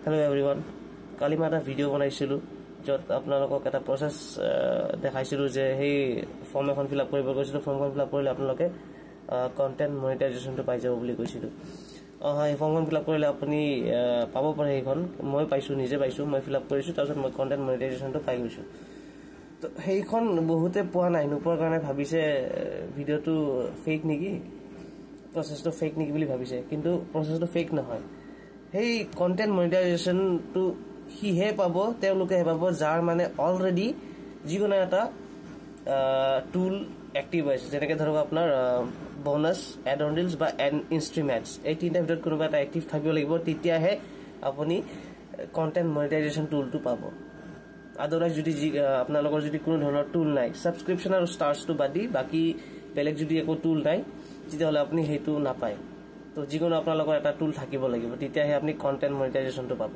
Hello' everyone, কালি মই এটা video' বনাইছিলোঁ য'ত আপোনালোকক এটা প্ৰচেছ দেখাইছিলোঁ যে সেই ফৰ্ম এখন ফিল আপ কৰিব কৈছিলোঁ। ফৰ্মখন ফিল আপ কৰিলে আপোনালোকে কণ্টেণ্ট মনিটাইজেশ্যনটো পাই যাব বুলি কৈছিলোঁ। অঁ হয়, সেই ফৰ্মখন ফিল আপ কৰিলে আপুনি পাব পাৰে। সেইখন মই পাইছোঁ, নিজে পাইছোঁ, মই ফিল আপ কৰিছোঁ, তাৰপিছত মই কণ্টেণ্ট মনিটাইজেশ্যনটো পাই গৈছোঁ। তো সেইখন বহুতে পোৱা নাই, নোপোৱাৰ কাৰণে ভাবিছে ভিডিঅ'টো ফেক নেকি, প্ৰচেছটো ফেক নেকি বুলি ভাবিছে। কিন্তু প্ৰচেছটো ফেক নহয়। সেই কণ্টেণ্ট মনিটাইজেশ্যনটো সিহে পাব, তেওঁলোকেহে পাব যাৰ মানে অলৰেডি যিকোনো এটা টুল এক্টিভ হৈছে। যেনেকৈ ধৰক আপোনাৰ বনাছ, এড অন ৰিলছ বা এন ইনষ্ট্ৰীম এডছ, এই তিনিটাৰ ভিতৰত কোনোবা এটা এক্টিভ থাকিব লাগিব, তেতিয়াহে আপুনি কণ্টেণ্ট মনিটাইজেশ্যন টুলটো পাব। আদাৰৱাইজ যদি যি আপোনালোকৰ যদি কোনো ধৰণৰ টুল নাই, ছাবস্ক্ৰিপশ্যন আৰু ষ্টাৰ্ছটো বাদ দি বাকী বেলেগ যদি একো টুল নাই, তেতিয়াহ'লে আপুনি সেইটো নাপায়। তো যিকোনো আপোনালোকৰ এটা টুল থাকিব লাগিব, তেতিয়াহে আপুনি কণ্টেণ্ট মনিটাইজেশ্যনটো পাব।